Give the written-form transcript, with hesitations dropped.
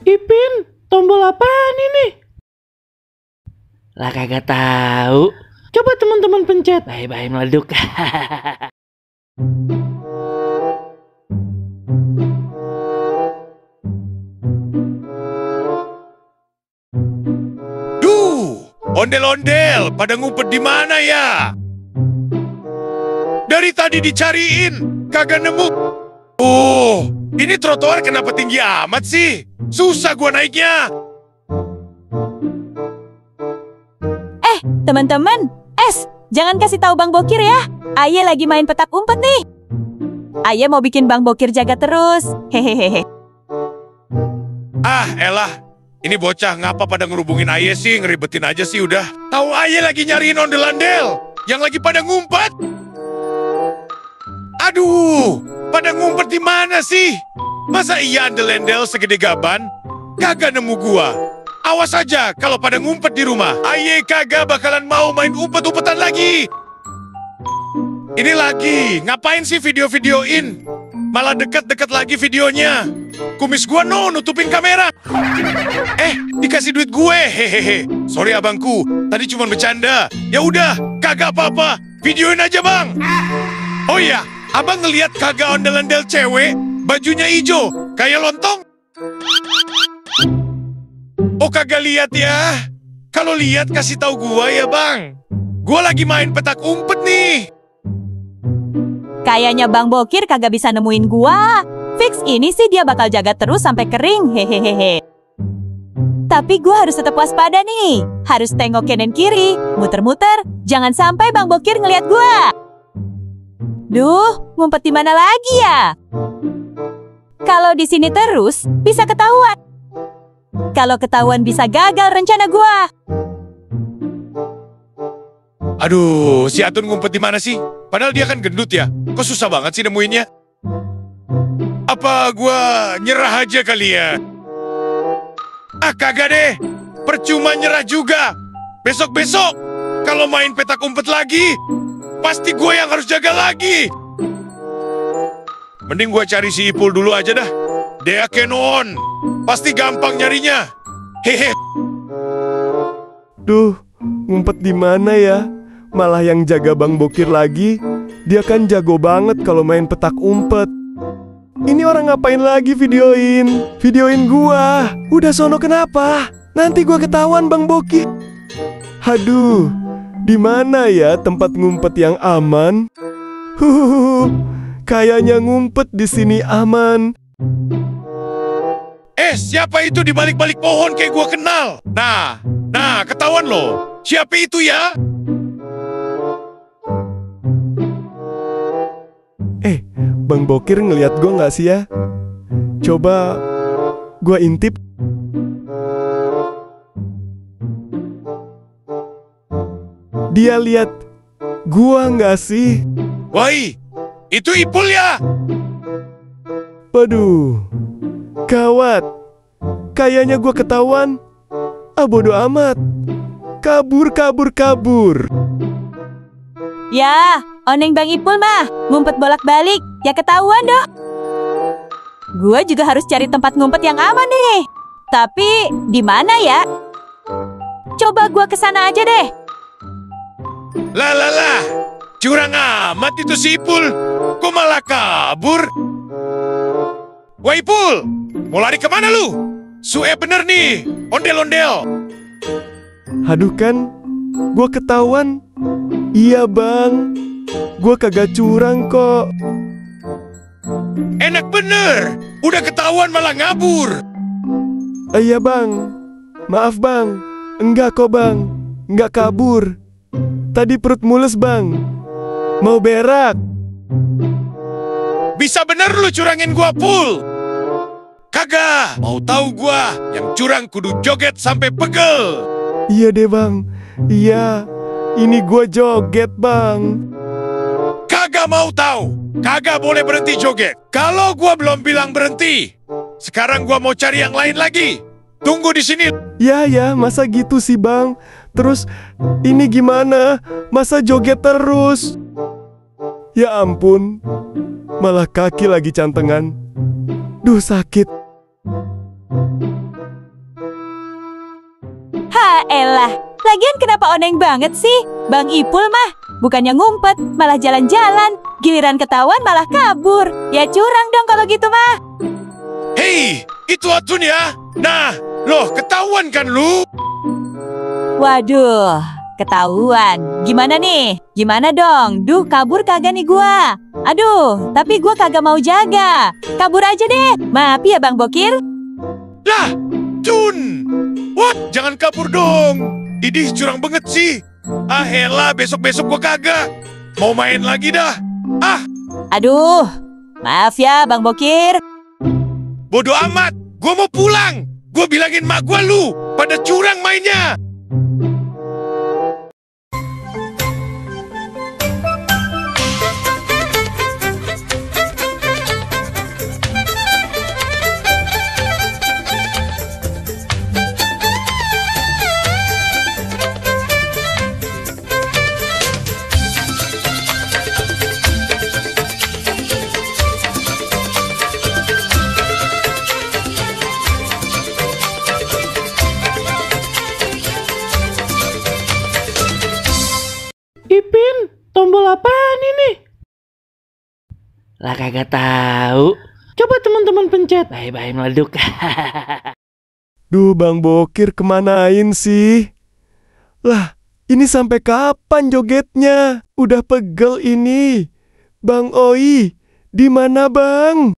Ipin, tombol apaan ini? Lah kagak tahu. Coba teman-teman pencet. Bye-bye meleduk. Ondel-ondel, pada ngumpet di mana ya? Dari tadi dicariin, kagak nemu. Oh, ini trotoar kenapa tinggi amat sih? Susah gua naiknya. Teman-teman, jangan kasih tahu Bang Bokir ya. Aye lagi main petak umpet nih. Aye mau bikin Bang Bokir jaga terus. Hehehe. Ah, elah. Ini bocah ngapa pada ngerubungin Aye sih, ngeribetin aja sih udah. Tahu Aye lagi nyariin ondel-ondel yang lagi pada ngumpet. Aduh, pada ngumpet di mana sih? Masa iya ondel-ondel segede gaban? Kagak nemu gua. Awas aja kalau pada ngumpet di rumah. Aye kagak bakalan mau main umpet-umpetan lagi. Ini lagi, ngapain sih video-videoin? Malah deket-deket lagi videonya. Kumis gua nutupin kamera. Dikasih duit gue. Hehehe. Sorry abangku, tadi cuma bercanda. Ya udah, kagak apa-apa. Videoin aja, Bang. Oh iya, abang ngeliat kagak ondel-ondel cewek, bajunya hijau, kayak lontong? Oh kagak lihat ya? Kalau lihat kasih tahu gua ya, Bang. Gua lagi main petak umpet nih. Kayaknya Bang Bokir kagak bisa nemuin gua. Fix ini sih dia bakal jaga terus sampai kering. Hehehe. Tapi gua harus tetap waspada nih. Harus tengok kanan kiri, muter-muter. Jangan sampai Bang Bokir ngeliat gua. Duh, ngumpet di mana lagi ya? Kalau di sini terus, bisa ketahuan. Kalau ketahuan bisa gagal rencana gua. Aduh, si Atun ngumpet di mana sih? Padahal dia kan gendut ya. Kok susah banget sih nemuinnya? Apa gua nyerah aja kali ya? Ah, kagak deh. Percuma nyerah juga. Besok-besok, kalau main petak umpet lagi, pasti gue yang harus jaga lagi. Mending gue cari si Ipul dulu aja dah. Dia kenon. Pasti gampang nyarinya. Hehe. Duh, ngumpet di mana ya? Malah yang jaga Bang Bokir lagi. Dia kan jago banget kalau main petak umpet. Ini orang ngapain lagi videoin? Videoin gua. Udah sono kenapa? Nanti gua ketahuan Bang Bokir. Aduh, di mana ya tempat ngumpet yang aman? Kayaknya ngumpet di sini aman. Siapa itu di balik-balik pohon kayak gua kenal? Nah, ketahuan loh. Siapa itu ya? Bang Bokir ngeliat gue nggak sih ya? Coba gue intip. Dia lihat gua nggak sih? Woi, itu Ipul ya? Waduh, gawat. Kayaknya gue ketahuan. Bodo amat. Kabur. Ya, oneng Bang Ipul mah, ngumpet bolak-balik, ya ketahuan dong. Gua juga harus cari tempat ngumpet yang aman nih. Tapi, di mana ya? Coba gua kesana aja deh. Lah, curang amat itu si Ipul. Kok malah kabur? Wah Ipul, mau lari kemana lu? Sue bener nih, ondel-ondel. Aduh kan, gue ketahuan. Iya bang, gue kagak curang kok. Enak bener, udah ketahuan malah ngabur. Iya bang, maaf bang. Enggak kok bang, enggak kabur. Tadi perut mules bang, mau berak. Bisa bener lu curangin gua Pul. Kagak, mau tahu gua yang curang kudu joget sampai pegel. Iya deh bang, iya. Ini gua joget bang. Kagak mau tahu, kagak boleh berhenti joget. Kalau gua belum bilang berhenti, sekarang gua mau cari yang lain lagi. Tunggu di sini. Ya, masa gitu sih bang. Terus ini gimana? Masa joget terus? Ya ampun, malah kaki lagi cantengan. Duh sakit. Ya elah, lagian kenapa oneng banget sih? Bang Ipul mah bukannya ngumpet, malah jalan-jalan. Giliran ketahuan malah kabur. Ya curang dong kalau gitu mah. Hei, itu Atun ya. Nah, loh ketahuan kan lu? Waduh, ketahuan. Gimana nih? Gimana dong? Duh, kabur kagak nih gua? Aduh, tapi gua kagak mau jaga. Kabur aja deh. Maaf ya Bang Bokir. Lah, Tun. Wah, jangan kabur dong. Idih, curang banget sih. Ah, elah, besok-besok gua kagak. Mau main lagi dah. Ah, Aduh, maaf ya Bang Bokir. bodoh amat. Gua mau pulang. Gua bilangin mak gua lu pada curang mainnya. Ipin, tombol apaan ini? Lah kagak tahu. Coba teman-teman pencet. Bye-bye meleduk. Duh, Bang Bokir kemanain sih? Lah, ini sampai kapan jogetnya? Udah pegel ini. Bang Oi, di mana Bang?